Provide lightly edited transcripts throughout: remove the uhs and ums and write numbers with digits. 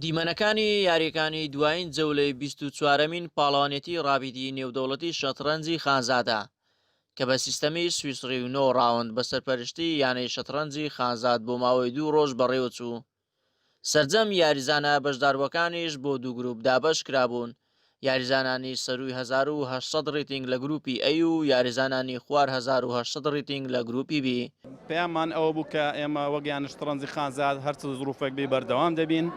دیمەنەکانی یارییەکانی دوایین جەولەی 24ەمین پاڵەوانێتی ڕاپیدی نێودەوڵەتی شەتڕەنجی خانزادە کە بە سیستەمی سویسڕی و نۆ ڕاوند بە سەرپەرشتی یانەی شەتڕەنجی خانزاد بۆ ماوەی دوو ڕۆژ بەڕێوەچوو. سەرجەم یاریزانە بەشداربووەکانیش بۆ دوو گروپ دابەش کرابوون، یاریزانانی سەرووی 1800 ڕیتینگ لە گروپی ئەی و یاریزانانی خوار 1800 ڕیتینگ لە گروپی بی. پەیاممان ئەوە بوو کە ئێمە وەک یانە شەتڕەنجی خانزاد هەر چ زروفێک بی بەردەوام دەبین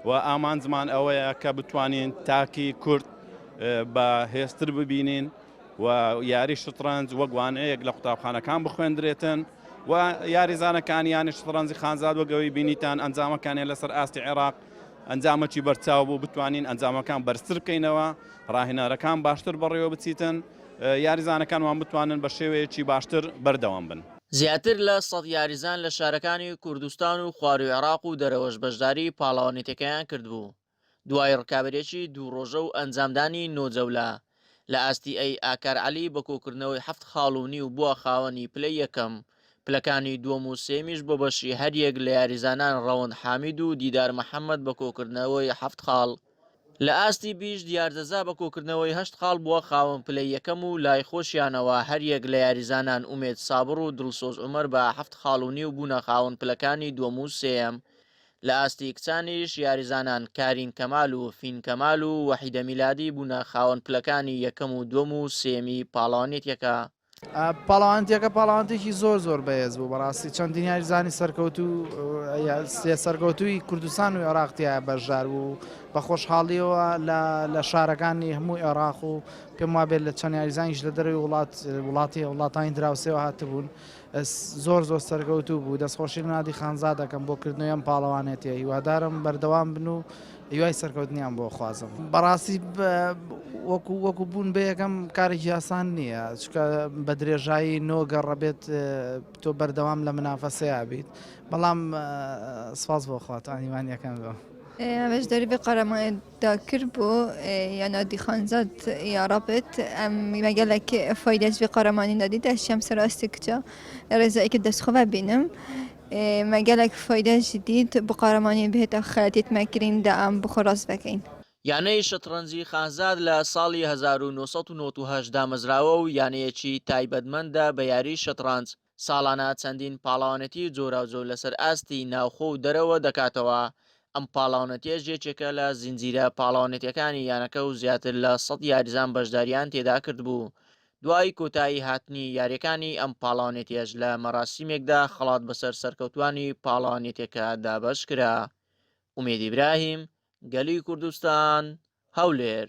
و ئامانجمان ئەوەیە کە بتوانین تاکی کورد بە هێزتر ببینین و یاری شەتڕەنج وەک وانەیەک لە قوتابخانەکان بخوێندرێتن و یاریزانەکانی یانەی شەتڕەنجی خانزاد وەک ئەوەی بینیتان ئەنجامەکانیان لەسەر ئاستی عێراق ئەنجامەکی بەرچاو بوو بتوانین ئەنجامەکان بەرزتر بکەینەوە ڕاهێنەرەکان باشتر بەڕێوە بچیتن یاریزانەکانمان بتوانن بە شێوەیەکی باشتر بەردەوام بن. زیاتر لە 100 یاریزان لە شارەکانی کوردستان و خوارووی عێراق و دەرەوەش بەشداری پاڵەوانێتیەکەیان کردبوو. دوای ڕکابەریەکی دوو ڕۆژە و ئەنجامدانی نۆ جەولە لە ئاستی ئەی، ئاکار عەلی بە کۆکردنەوەی حەفت خاڵ و نیو بووە خاوەنی پلەی یەکەم، پلەکانی دووەم و سێیەمیش بۆ بەشی هەریەک لە یاریزانان ڕەوەند حامید و دیدار محەمەد بە کۆکردنەوەی حەفت خاڵ. لە ئاستی بیش دیار جەزا بە کۆکردنەوەی هەشت خاڵ بووە خاوەن پلەی یەکەم و لای خۆشیانەوە هەریەک لە یاریزانان ئومێد سابڕ و دڵسۆز عومەر بە حەفت خاڵ و نیو بوونە خاوەن پلەکانی دووەم و سێیەم. لە ئاستی کچانیش یاریزانان کارین کەمال و فین کەمال و وەحیدە میلادی بوونە خاوەن پلەکانی یەکەم و دووەم و سێیەمی پاڵەوانێتیەکە. پاڵەوانێتیەکە پاڵەوانێتیەکی زۆر زۆر بەهێز بوو بەڕاستی چەندین یاریزانی سەرکەوتوو سەرکەوتووی کوردستان و عێراق تیا بەشدار بوو بە خۆشحاڵیەوە لە شارەکانی هەموو عێراق و پێم وابێت لە چەند یاریزانیش لە دەرەوەی وڵات وڵاتی وڵاتانی دراوسێوە هاتبوون زۆر زۆر سەرکەوتوو بوو دەستخۆشی لە نادی خانزاد دەکەم بۆ کردنەوەی ئەم پاڵەوانێتیە هیوادارم بەردەوام بن و هیوای سەرکەوتنیان بۆ خوازم بەڕاستی وەکو وەکو بوون بە یەکەم کارێکی ئاسان نییە چکە بە درێژایی نۆ گەڕەبێت تۆ بەردەوام لە منافەسەیا بیت بەڵام سپاس بۆ خوا توانیمان یەکەم بم. بەشداری بێ قەرەمانێ دا کرد بۆ یا نادی خانزاد یا رابط ئەم مە گەلەک فایدە ژ vê قەرەمانê da dît ez çem ser astê kiça rêza êkê dest xwe vebînim me gelek fayde jî dît bi qaremanê bihêta xeletiyê me kirîn de em bi xwe rast vekeyn. یانەی شەتڕەنجی خانزاد لە ساڵی 1998 دامەزراوە و یانەیەکی تایبەتمەندە بە یاری شەتڕەنج، ساڵانە چەندین پاڵەوانێتی جۆراوجۆر لەسەر ئاستی ناوخۆ و دەرەوە دەکاتەوە، ئەم پاڵەوانێتیەش یەکێکە لە زنجیرە پاڵەوانێتیەکانی یانەکە و زیاتر لە 100 یاریزان بەشداریان تێدا کردبوو. دوای کۆتایی هاتنی یاریەکانی ئەم پاڵەوانێتیەش لە مەراسیمێکدا خەڵات بەسەر سەرکەوتوانی پاڵەوانێتیەکە دابەشکرا. ئومێد ئیبراهیم، گەلی کوردستان، هەولێر.